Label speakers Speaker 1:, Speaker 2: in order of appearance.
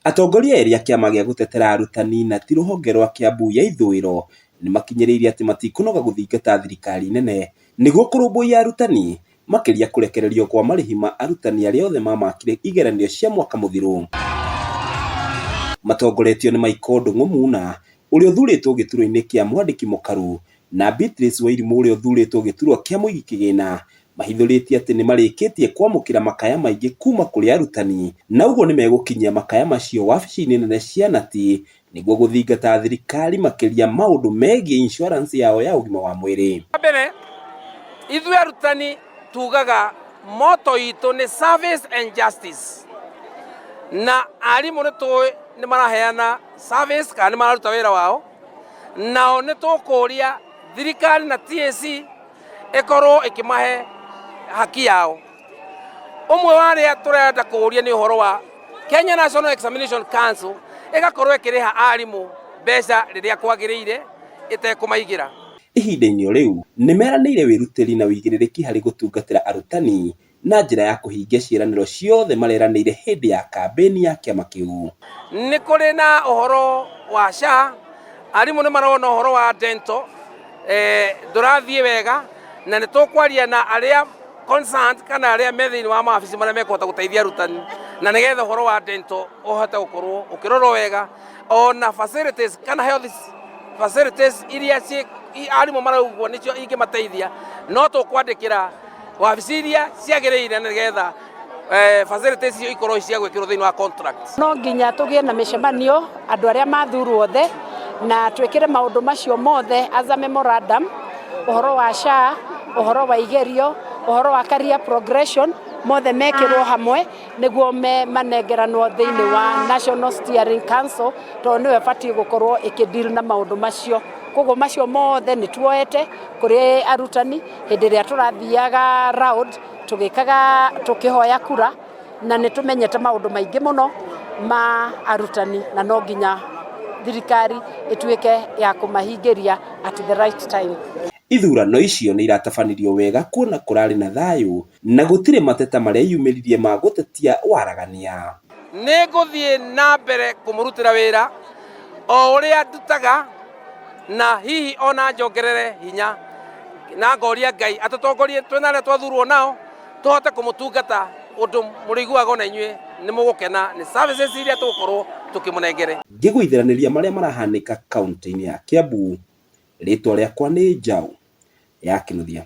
Speaker 1: Atongoria erĩ a kĩama gĩa gũtetera arutani na ti rũhonge rwa Kiambu ya ithũĩro nĩ makinyĩrĩirie atĩ matikũnoga gũthingata thirikari nene nĩguo kũrũmbũiya arutani, makĩria kũrekererio kwa marĩhi ma arutani arĩa othe mamakire igeranio cia mwaka mũthiru. Matongoretio nĩ Michael Ndung'u Muna ũrĩa ũthurĩtwo gĩturwa-inĩ kĩa mwandĩki mũkaru na Beatrice Wairimu ũrĩa ũthurĩtwo gĩturwa kĩa mũigi kĩgĩna mahithũrĩtie atĩ nĩ marĩkĩtie kwamũkĩra makaya maingĩ kuma kũrĩ arutani na ũguo nĩ megũkinyia makaya macio wabici-inĩ nene cia Nati nĩguo gũthingata thirikari makĩria maũndũ megiĩ insurance yao ya ũgima wa mwĩrĩ.
Speaker 2: Wa mbere, ithuĩ arutani tugaga motto itũ nĩ service and justice, na arimũ nĩ tũĩ nĩ maraheana service kana nĩ mararuta wĩra wao, nao nĩ tũkũria thirikari na TSC ĩkorwo ĩkĩmahe haki yao. Ũmwe wa arĩa tũrenda kũũria nĩ ũhoro wa Kenya National Examination Council ĩgakorwo ĩkĩrĩha arimũ mbeca rĩrĩa kwagĩrĩire ĩtekũmaigĩra.
Speaker 1: Ihinda-inĩ o rĩu, nĩ meranĩire wĩrutĩri na ũigĩrĩrĩki harĩ gũtungatĩra arutani na njĩra ya kũhingia ciĩranĩro ciothe mareranĩire hĩndĩ ya kambĩini ya kĩama kĩu.
Speaker 2: Nĩ kũrĩ na ũhoro wa SHA, arimũ nĩ marona ũhoro wa dental eh, ndũrathiĩ wega na nĩ tũkwaria na arĩa concerned kana arĩa me thĩinĩ wa mawabici marĩa mekũhota gũteithia arutani na nĩgetha ũhoro wa dental ũhote gũkorwo ũkĩrorwo wega ona facilities kana health facilities iria ciĩ arimũ maraugwo nĩcio ingĩmateithia no tũkwandĩkĩra wabici iria ciagĩrĩire nĩgetha eh, facilities icio ikorwo cia gwĩkĩrwo thĩinĩ wa contract.
Speaker 3: No nginya tũgĩe na mĩcemanio andũ arĩa mathurwo othe na twĩkĩre maũndũ macio mothe as a memorandum, ũhoro wa SHA, ũhoro wa igerio, ũhoro wa career progression, mothe mekĩrwo hamwe nĩguo me manengeranwo thĩinĩ wa National Steering Council tondũ nĩyo ĩbatiĩ gũkorwo ĩkĩ deal na maũndũ macio. Koguo macio mothe nĩ tuoete kũrĩ arutani hĩndĩ ĩrĩa tũrathiaga round tũgĩkaga tũkĩhoya kura na nĩ tũmenyete maũndũ maingĩ mũno ma arutani na no nginya thirikari ĩtuĩke ya kũmahingĩria at the right time.
Speaker 1: Ithurano icio nĩ iratabanirio wega kuona kũrarĩ na thayũ na gũtirĩ mateta marĩa yumĩririe ma gũtetia waragania.
Speaker 2: Nĩ ngũthiĩ na mbere kũmũrutĩra wĩra o ũrĩa ndutaga na hihi ona njongerere hinya na ngoria Ngai atũtongorie twĩna arĩa twathurwo nao tũhote kũmũtungata ũndũ mũrĩiguaga ona inyuĩ nĩ mũgũkena nĩ services iria tũgũkorwo tũkĩmũnengere.
Speaker 1: Ngĩgũithanĩria marĩa marahanĩka kaunti-inĩ ya Kiambu, rĩtwa rĩakwa nĩ Njaũ ya Kĩnuthia.